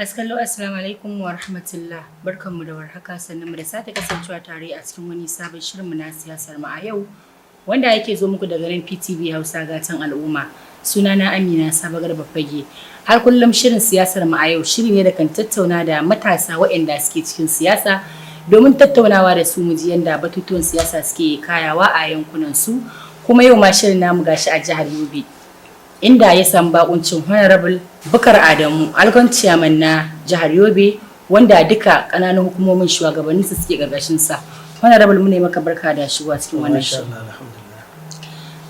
Masu kallo, assalamu alaikum wa rahmatullah. Barkanmu da warhaka, sannan mu da sake kasancewa tare a cikin wani sabon shirinmu na Siyasar Mu a Yau, wanda yake zo muku daga nan PTV Hausa, gatan al'umma. Sunana Amina Sabo Garba Fage. Har kullum shirin Siyasar Mu a Yau shiri ne da kan tattauna da matasa waɗanda suke cikin siyasa domin tattaunawa da su mu ji yanda batutuwan siyasa suke kayawa a yankunan su. Kuma yau ma shirin namu gashi a jihar Yobe, inda ya samu bakuncin Honorable Bukar Adamu, ALGON Chairman na jihar Yobe, wanda duka ƙananan hukumomin shugabannin su suke ƙarƙashin sa. Honorable, mu ne maka barka da shigowa cikin wannan Masha shirin. Allah, alhamdulillah.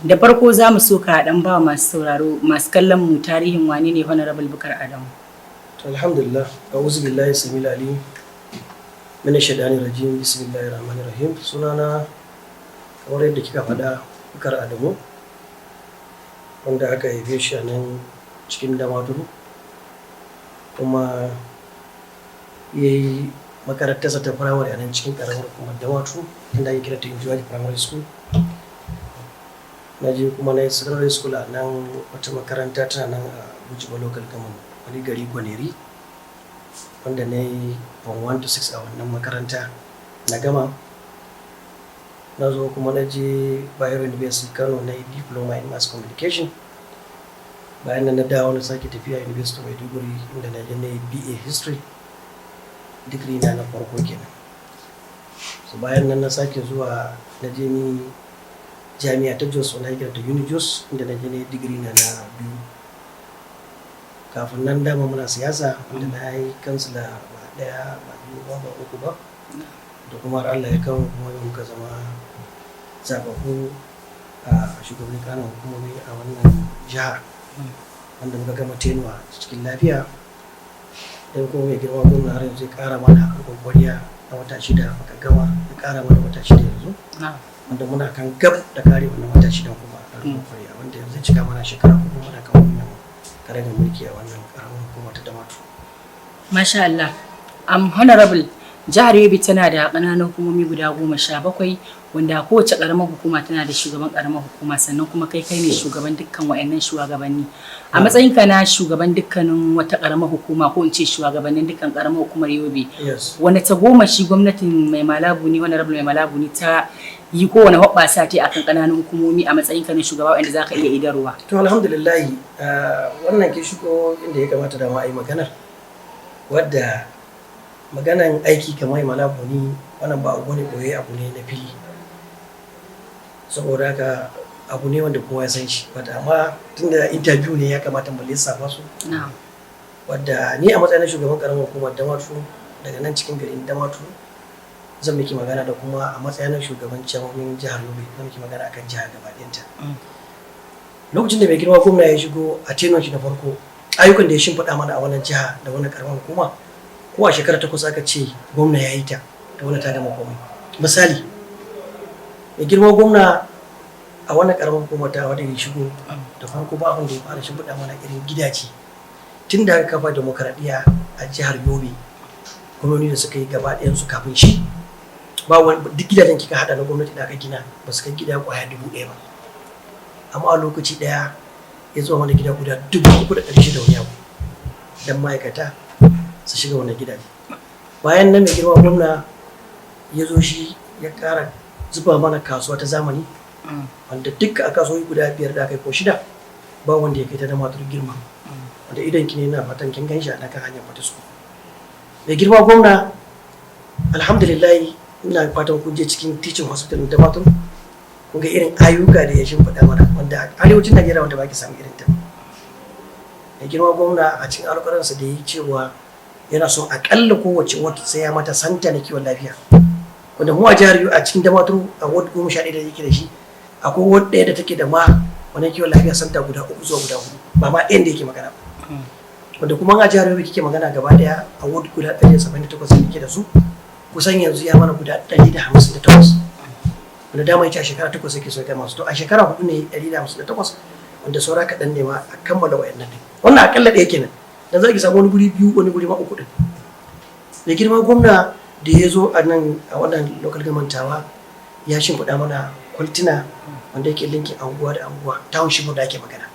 Da farko za mu so ka dan ba masu sauraro, masu kallon mu tarihin wane ne Honorable Bukar Adamu. To, alhamdulillah, a'udhu billahi samil alim min ash-shaytanir rajim, bismillahir rahmanir rahim. Sunana, kamar yadda kika faɗa, Bukar Adamu, wanda aka haife shi a nan cikin Damaturu, kuma ya yi makarantarsa ta firamare a nan cikin ƙaramar hukumar Damaturu, inda ake kira ta Injuwaji Primary School. Na je kuma na yi secondary school a nan, wata makaranta tana nan a Gujba Local Government, wani gari Gwaneri, wanda na yi from 1 to 6 a wannan makaranta. Na gama, na zo kuma na je Bayero University Kano, na yi diploma in mass communication. Bayan nan na dawo, na sake tafiya University of Maiduguri, inda na je na yi BA History, digiri na na farko kenan. So bayan nan na sake zuwa na je ni jami'a ta Jos, wanda ake kira ta Unijos, inda na je na yi digiri na na biyu. Kafin nan dama muna siyasa, wanda na yi kansila ba ɗaya ba, biyu ba, ba uku ba, da kuma har Allah ya kawo kuma yau muka zama zababbu a shugabannin ƙananan hukumomi a wannan jiha, wanda muka gama tenure cikin lafiya. Dan kuma mai girma gwamna har yanzu ya ƙara mana riƙon ƙwarya na wata 6, muka gama, ya ƙara mana wata 6 yanzu, wanda muna kan gab da kare wannan wata 6n kuma a riƙon ƙwarya, wanda yanzu zai cika mana shekara 4 muna kan wannan karagar mulki a wannan ƙaramar hukuma ta Damaturu. Masha Allah. Honorable, jihar Yobe tana da ƙananan hukumomi guda 17, wanda kowace ƙaramar hukuma tana da shugaban ƙaramar hukuma, sannan kuma kai kai ne shugaban dukkan wa'annan shugabanni. A matsayinka na shugaban dukkanin wata ƙaramar hukuma, ko in ce shugabannin dukkan ƙaramar hukumar Yobe, wani tagomashi gwamnatin Mai Mala Buni, Honorable Mai Mala Buni, ta yi, ko wani hoɓɓasa ta yi akan ƙananan hukumomi a matsayinka na shugaba wanda za ka iya idarwa? To, alhamdulillahi, wannan ke shigo inda ya kamata da ma a yi maganar. Wadda maganan aiki kamar Mala Buni, wannan ba abu ne boye, abu ne na fili. Saboda haka abu ne wanda kowa ya san shi. But amma tunda interview ne, ya kamata mu lissafa su. Wadda ni a matsayin shugaban karamar hukumar Damaturu, daga nan cikin garin Damaturu zan miki magana, da kuma a matsayin shugaban ciyamomin jihar Yobe zan miki magana akan jihar gaba ɗayanta. Lokacin da mai girma gwamna ya shigo a tenure shi na farko, ayyukan da ya shimfiɗa mana a wannan jiha da wannan karamar hukuma, ko a shekara 8 aka ce gwamna ya yi ta, da wannan ta gama komai. Misali, mai girma gwamna a wannan karamar hukuma ta wadda ya shigo da farko, ba abin da ya fara shimfiɗa mana irin gidaje. Tun da aka kafa demokaradiyya a jihar Yobe, gwamnoni da suka yi gaba ɗayansu kafin shi, ba wani, duk gidajen kika hada na gwamnati da aka gina ba su kai gida kwaya 1000 ba. Amma a lokaci ɗaya ya zuwa mana gida guda 3,600 da wani abu don ma'aikata su shiga wannan gidaje. Bayan nan mai girma gwamna ya zo shi ya ƙara zuba mana kasuwa ta zamani, wanda duk a kasuwoyi guda biyar da aka yi ko shida, ba wanda ya kai ta Damaturu girma, wanda idan ki ne na fatan kin gan shi a kan hanyar Fatisku. Mai girma gwamna, alhamdulillah, ina fatan kun je cikin teaching hospital na Damaturu, kun ga irin ayyuka da ya shimfiɗa mana, wanda a arewacin Najeriya wanda ba ki samu irin ta. Mai girma gwamna a cikin alƙawarinsa da ya yi cewa yana son aƙalla kowace ward sai ya mata center na kiwon lafiya, wanda mu a jihar, a cikin Damaturu, a ward 11 da yake da shi, akwai ward ɗaya da take da ma wani kiwon lafiya center guda uku zuwa guda hudu, ba ma ɗayan da yake magana ba. Wanda kuma a jihar Yobe kike magana gaba ɗaya, a ward guda 178 da yake da su, kusan yanzu ya mana guda 158, wanda dama yace a shekara 8 yake so ya gama su. To, a shekara 4 ne 158, wanda saura kaɗan ne ma a kammala wayannan ɗin. Wannan akalla ɗaya kenan, dan za ki samu wani guri biyu, wani guri ma uku ɗin. Mai girma gwamna da ya zo a nan a wannan local government tawa, ya shimfiɗa mana kwaltina wanda yake linking anguwa da anguwa, township da ake magana.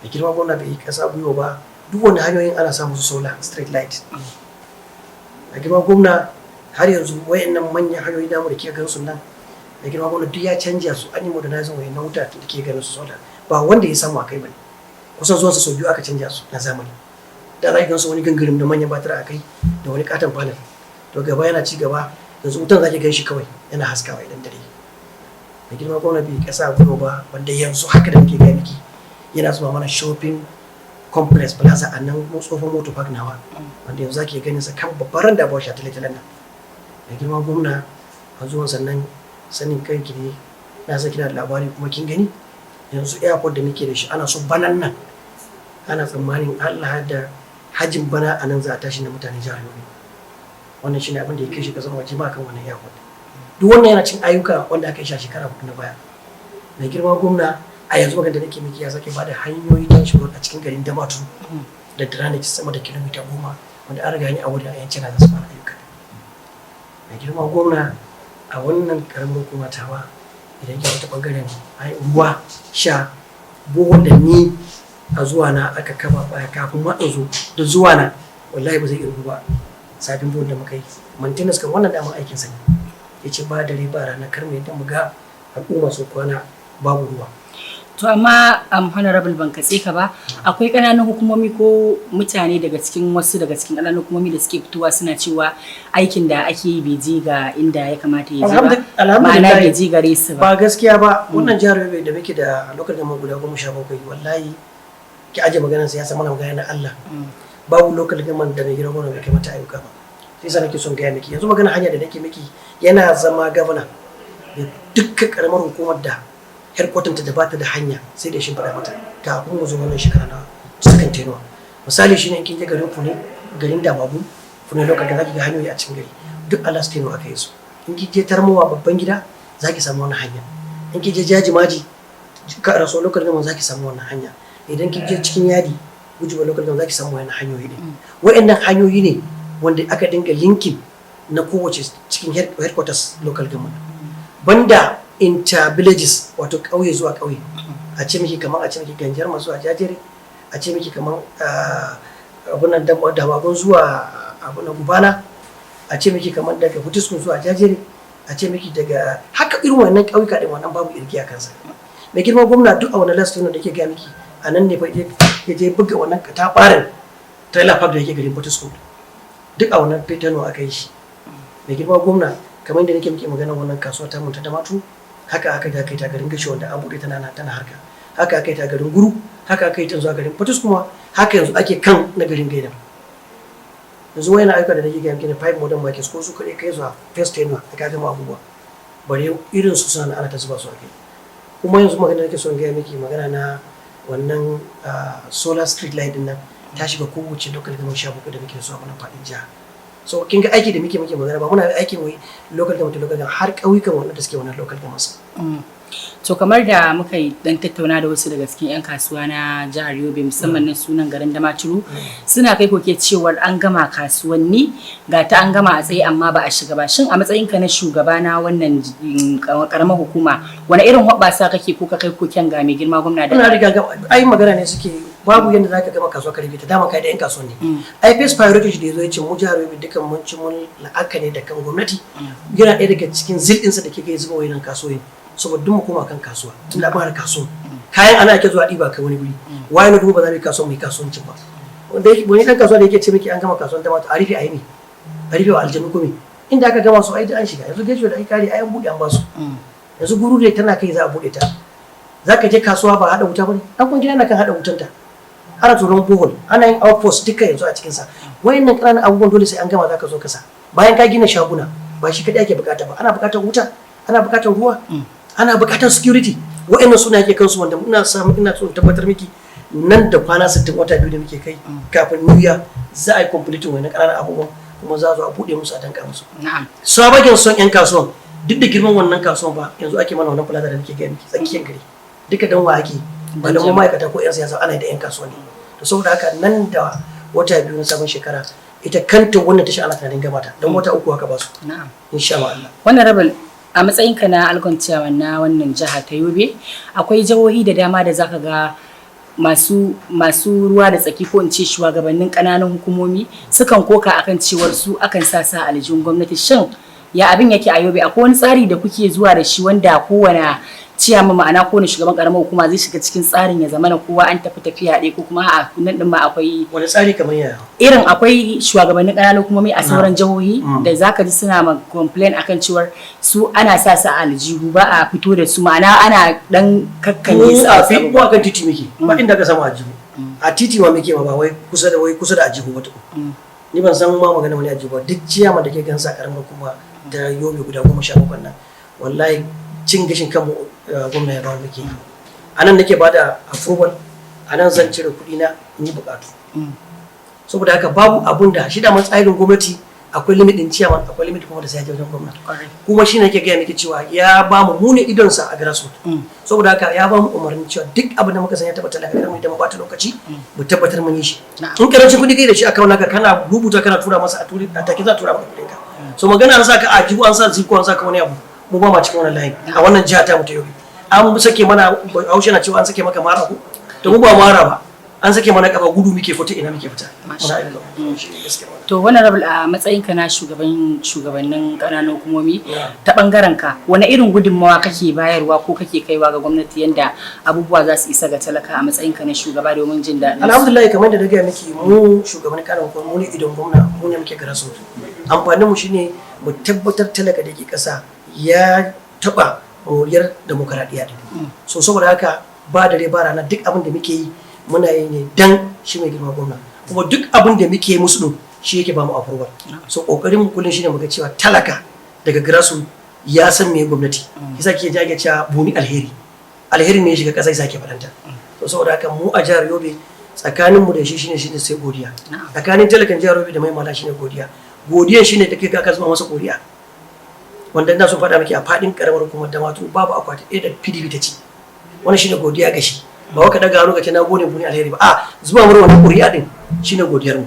Mai girma gwamna bai yi ƙasa gwiwa ba. Duk wani hanyoyin ana samu su solar street light. A girma gwamna, har yanzu wayannan manyan hanyoyi namu da ke gan su nan, da girma gwamna duk ya canja su, an yi modernizing wayannan wuta da ke ganin su solar. Ba wanda ya samu a kai bane, kusan zuwansa sau biyu aka canja su na zamani. Da za ki gan su wani gangarin da manyan batir a kai da wani katon panel. To, gaba yana ci gaba, yanzu wutan za ki gan shi kawai yana haskawa idan dare. Mai girma gwamna bai kasa gwiwa ba, wanda yanzu haka da muke gaya miki yana zuwa mana shopping complex plaza a nan tsohon motor park nawa, wanda yanzu zaki ganin sa kan babban randa ba shi a tale nan. Mai girma gwamna a zuwan sannan, sanin kanki ne, na san kina da labari kuma kin gani, yanzu airport da muke da shi ana so banan nan, ana tsammanin Allah da hajin bana a nan za a tashi na mutane jihar Yobe. Wannan shine abin da ya kai shi kasan waje ma kan wannan airport. Duk wannan yana cin ayyuka wanda aka yi shi a shekara 4 na baya. Mai girma gwamna a yanzu magana da nake miki ya sake bada hanyoyi township road a cikin garin Damaturu da drainage sama da kilomita 10, wanda an riga ni a wurin a yancin za su fara ayyuka. Mai girma gwamna a wannan karamin hukuma tawa, idan ya wata bangaren ruwa sha, borehole da ni a zuwa na aka kama baya kafin ma in zo, da zuwa na wallahi ba zai irgu ba sabin borehole da muka yi. Maintenance kan wannan daman aikin sa ne, ya ce ba dare ba rana kar mu yadda mu ga al'umma su kwana babu ruwa. To amma honorable, ban katse ka ba, akwai ƙananan hukumomi ko mutane daga cikin wasu daga cikin ƙananan hukumomi da suke fitowa suna cewa aikin da ake yi bai je ga inda ya kamata ya je ba. Ma'ana bai je gare su ba. Ba gaskiya ba. Wannan jihar Yobe da muke da local government guda 17, wallahi ki aje maganar siyasa, mana magana na Allah. Babu local government da mai gidan gwamna bai kai mata ayyuka ba. Sai sa nake son gaya miki yanzu magana hanya da nake miki, yana zama gwamna da dukkan karamar hukumar da headquarter ta da bata da hanya sai da shimfiɗa mata kafin mu zo wannan shekara na second tenure. Misali shine in kin je garin Fune, garin Damagun, Fune local da zaki ga hanyoyi a cikin gari duk a last tenure aka yi su. In kin je Tarmuwa babban gida zaki samu wannan hanya. In kin je Jaji Maji ka raso local government zaki samu wannan hanya. Idan kin je cikin yadi Gujiba local government zaki samu wannan hanyoyi din. Wa'annan hanyoyi ne wanda aka dinga linking na kowace cikin headquarters local government, banda inter villages, wato ƙauye zuwa ƙauye, a ce miki kamar a ce miki Ganjarma zuwa Jajere, a ce miki kamar abunan Damagun zuwa abunan Gubana, a ce miki kamar daga Potiskum zuwa Jajere, a ce miki daga haka irin wannan ƙauyuka din, wannan babu irgi a kansa. Mai girma gwamna duk a wannan last da ke gaya miki a nan ne fa ya je buga wannan katafaren trailer park da yake garin Potiskum, duk a wannan tenure aka yi shi. Mai girma gwamna, kamar yadda nake muke magana, wannan kasuwa ta mun ta Damaturu, haka aka ga kai ta garin Gashi wanda an buɗe tana tana harka, haka aka yi ta garin Guru, haka aka yi ta zuwa garin Potiskum, kuma haka yanzu ake kan na garin Gaidam. Yanzu wayan ayyuka da nake gaya miki na five modern markets ko su kaɗai kai zuwa first tenure da ka gama abubuwa, bare irin su suna ana ta zuba su a kai. Kuma yanzu magana nake son gaya miki, magana na wannan solar street light din nan ta shiga kowace local government 17 da muke so a wannan faɗin jiha. So kin ga aiki da muke magana, ba muna aikin wai local government to local government, har ƙauyukan wannan da suke wannan local government. To, kamar da muka yi dan tattauna da wasu daga cikin 'yan kasuwa na jihar Yobe, musamman na sunan garin Damaturu, suna kai koke cewar an gama kasuwanni, ga ta an gama a tsaye amma ba a shiga ba. Shin a matsayinka na shugaba na wannan karamar hukuma, wani irin hoɓɓasa kake ko ka kai koken ga mai girma gwamna da Ina riga ai magana ne suke, babu yanda zaka gama kasuwa ka rufe ta, dama kai da 'yan kasuwan ne. Ai first priority shi da yazo ya ce mu jihar Yobe dukan mun ci mun la'aka ne da kan gwamnati, yana ɗaya daga cikin zeal ɗinsa da ke kai zuba wayannan kasuwoyin, saboda duk mu koma kan kasuwa, tun da ba kasuwa kayan ana ake zuwa ɗiba kai wani guri waye na duba ba za mu yi kasuwa mu yi kasuwancin ba. Wanda yake wani ɗan kasuwa da yake ce miki an gama kasuwan da a rufe, a yi ne a rufe wa aljanu kome inda aka gama su, ai an shiga yanzu gajiyo da ai kare, ai an buɗe an ba su. Yanzu Guru da tana kai za a buɗe ta, za ka je kasuwa ba haɗa wuta ba ne, ɗan kwangila na kan haɗa wutanta, ana tsoron borehole, ana yin outpost duka yanzu a cikinsa. Wayannan ƙananan abubuwan dole sai an gama za ka zo kasa. Bayan ka gina shaguna ba shi kaɗai ake bukata ba, ana bukatar wuta, ana bukatar ruwa, ana bukatar security. Wayannan suna yake kansu, wanda ina samu ina so in tabbatar miki nan da kwana 60, wata 2 da muke kai kafin New Year, za a yi completing wannan ƙananan abubuwan, kuma za a zo a buɗe musu a danka musu. Sabagen son yan kasuwan, duk da girman wannan kasuwan ba yanzu ake mana wannan plaza da nake gaya miki tsakiyar gari, duka dan wa ake? Ba da ma'aikata ko yan siyasa, ana da yan kasuwa ne. To, saboda haka nan da wata 2 na sabon shekara ita kanta wannan tasha ana tunanin gama ta, don wata 3 haka ba su. Insha Allah. Wannan rabin a matsayinka na ALGON chairman na wannan jiha ta Yobe, akwai jihohi da dama da zaka ga Masu ruwa da tsaki, ko in ce shugabannin ƙananan hukumomi, sukan koka akan cewar su akan sa sa aljihun gwamnati. Shin ya abin yake a Yobe? Akwai wani tsari da kuke zuwa da shi wanda kowane ciyama, ma'ana kowane shugaban karamar hukuma, zai shiga cikin tsarin, ya zamana kowa an tafi tafiya ɗaya, ko kuma a nan din ma akwai? Wani tsari kamar yaya? Irin akwai shugabannin ƙananan hukumomi a sauran jihohi da zaka ji suna ma complain akan cewar su ana sa su a aljihu, ba a fito da su, ma'ana ana dan kakkange su a a wasu fi abubuwa. Mu akan titi muke, ba inda ka samu aljihu. A titi ma muke ma, ba wai kusa da wai kusa da aljihu ba tukun. Ni ban san ma magana wani aljihu ba. Duk ciyama da ke gansa karamar kuma ta Yobe guda 17 nan, wallahi cin gashin kanmu gwamna ya ba mu muke yi. A nan nake bada approval, a nan zan cire kuɗi na in yi buƙatu. Saboda haka babu abun da shi da tsarin gwamnati, akwai limit din ciyaman, akwai limit kuma da sai ya je wajen gwamna. Kuma shi ne nake gaya miki cewa ya ba mu, mu ne idonsa a grassroots. Saboda haka ya ba mu umarnin cewa duk abin da muka san ya tabbata talaka, kar mu da mu bata lokaci, mu tabbatar mun yi shi. In karancin kuɗi kai da shi akan naka, kana rubuta, kana tura masa, a turi a take za a tura maka kuɗin ka. So magana an saka a jibu, an sa ziko, an saka wani abu, mu ba ma cikin wannan layin a wannan jiha ta mu ta Yobe. An sake mana, Haushe na cewa an sake maka mara ko? To mu ba mara ba, an sake mana kafa, gudu muke, fita ina muke fita. Masha Muna aiki shi ne gaskiya wannan. To honorable, a matsayinka na shugaban shugabannin ƙananan hukumomi, ta bangaren ka wani irin gudunmawa kake bayarwa ko kake kaiwa ga gwamnati yanda abubuwa za su isa ga talaka, a matsayinka na shugaba, domin jin daɗin su? Alhamdulillah, kamar da na gaya miki, mu shugaban kanan hukumar, mu ne idon gwamna, mu ne muke grassroots. Amfanin mu shine mu tabbatar talaka da ke ƙasa ya taɓa moriyar demokaradiyya din. So saboda haka ba dare ba rana, duk abin da muke yi muna yi ne dan shi mai girma gwamna, kuma duk abin da muke musu din shi yake ba mu approval. So kokarin mu kullum shine muga cewa talaka daga grassroots ya san me gwamnati yasa ke jage cewa buni alheri, alheri ne ya shiga ƙasa yasa ke faɗanta. To saboda haka mu a jihar Yobe, tsakanin mu da shi shine sai godiya. Tsakanin talakan jihar Yobe da Mai Mala shine godiya. Godiyan shine da kai ka zuba masa godiya, wanda ina so faɗa miki, a faɗin karamar hukumar Damaturu babu akwati ɗaya da PDP ta ci. Wannan shine godiya ga shi. Ba wai ka daga hannu ka ce na gode buni alheri ba, a zuba mana wannan ƙuri'a din shine godiyar mu.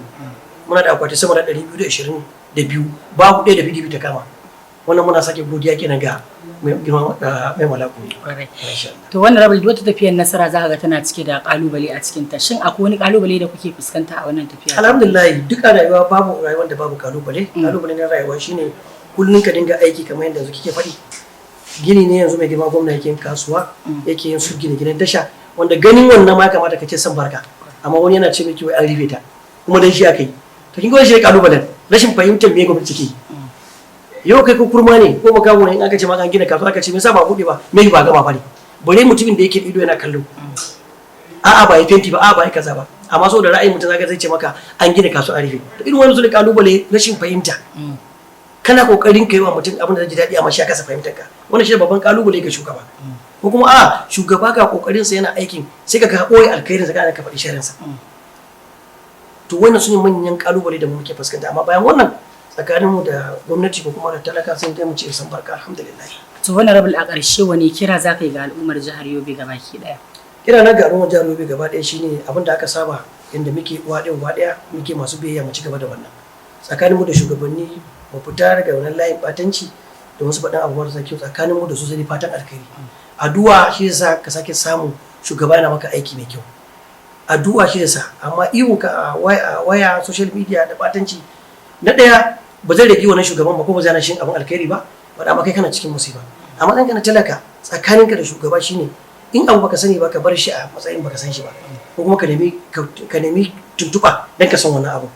Muna da akwati sama da 222, babu ɗaya da PDP ta kama. Wannan muna sake godiya kenan ga mai girma Mai Mala. Masha Allah. To honorable, wata tafiyar nasara za ka ga tana cike da kalubale a cikin ta. Shin akwai wani kalubale da kuke fuskanta a wannan tafiya? Alhamdulillah, duk a rayuwa babu rayuwar da babu kalubale. Kalubale na rayuwa shine kullum ka dinga aiki, kamar yadda yanzu kike faɗi, gini ne yanzu mai girma gwamna yake yin kasuwa, yake yin su gine-ginen tasha, wanda ganin wannan ma ya kamata ka ce san barka, amma wani yana ce miki wai an rufe ta, kuma dan shi aka yi. To kin ga wannan shi ne kalubalen, rashin fahimtar me gwamnati take yi. Yau kai ko kurma ne ko makaho ne, in aka ce maka an gina kasuwa, aka ce me yasa ba buɗe ba, me ba gama ba ne, bare mutumin da yake da ido yana kallo, a'a ba yi fenti ba, a'a ba yi kaza ba, amma saboda ra'ayin mutum zaka zai ce maka an gina kasuwa an rufe. To irin wannan su ne kalubale, rashin fahimta. Kana kokarin kai wa mutum abin da zai ji daɗi, amma shi ya kasa fahimtar ka. Wannan shi ne babban kalubale ga shugaba. Ko kuma a shugaba ga kokarin sa yana aikin, sai ka ga boye alkhairin sa, kana ka faɗi sharrin sa. To wannan su ne manyan kalubale da mu muke fuskanta. Amma bayan wannan, tsakanin mu da gwamnati ko kuma da talaka, sun dai mu ce san barka, alhamdulillah. To honorable, a ƙarshe wani kira za ka yi ga al'ummar jihar Yobe gabaki ɗaya? Kira na ga al'ummar jihar Yobe gaba ɗaya shine abin da aka saba, inda muke uwa ɗaya uba ɗaya, muke masu biyayya, mu ci gaba da wannan tsakanin mu da shugabanni. Mu fita daga wannan layin batanci da wasu faɗin abu marasa kyau tsakanin mu da su, sai fatan alkhairi. Addu'a shi yasa ka sake samun shugaba yana maka aiki mai kyau, addu'a shi yasa. Amma ihun ka a waya, social media da batanci, na ɗaya ba zai rage wannan shugaban ba, ko ba zai hana shi abin alkhairi ba ba, amma kai kana cikin musiba. A matsayin ka na talaka, tsakaninka da shugaba shine in abu baka sani ba, ka bar shi a matsayin baka san shi ba, ko kuma ka nemi tuntuɓa don ka san wannan abu.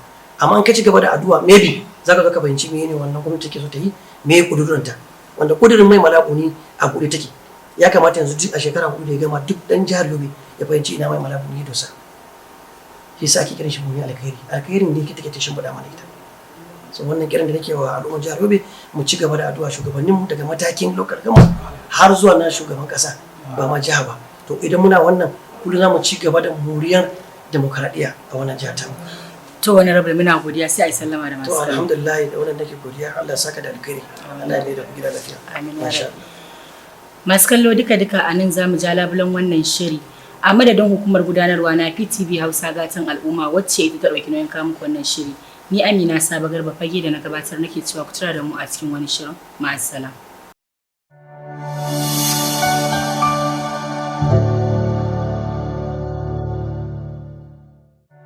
Amma in ka ci gaba da addu'a, maybe za ka zo ka fahimci menene wannan gwamnati take so ta yi, me kuduranta, wanda kudurin Mai Mala Buni a buɗe take. Ya kamata yanzu duk a shekara 4 da ya gama, duk dan jihar Yobe ya fahimci ina Mai Mala Buni dosa. Shi yasa ake kiran shi Buni Alkhairi. Alkhairin ne take ta shimfiɗa mana ita. So wannan kiran da nake wa al'ummar jihar Yobe, mu ci gaba da addu'a shugabanninmu daga matakin local government har zuwa na shugaban kasa, ba ma jiha ba. To idan muna wannan, kullum za mu ci gaba da moriyar demokaradiyya a wannan jiha ta. To honorable, muna godiya, sai a yi sallama da masu To kallo. alhamdulillah, da wannan nake godiya. Allah ya saka da alkhairi, Allah ya mai da ku gida lafiya. Amin ya Masha rabbi. Allah. Masu kallo, duka-duka a nan za mu ja labulen wannan shiri. A madadin hukumar gudanarwa na PTV Hausa Gatan Al'umma, wacce ita ta ɗauki nauyin kawo muku wannan shiri. Ni Amina Sabo Garba Fage da na gabatar nake cewa ku tara da mu a cikin wani shirin. Ma'assalam.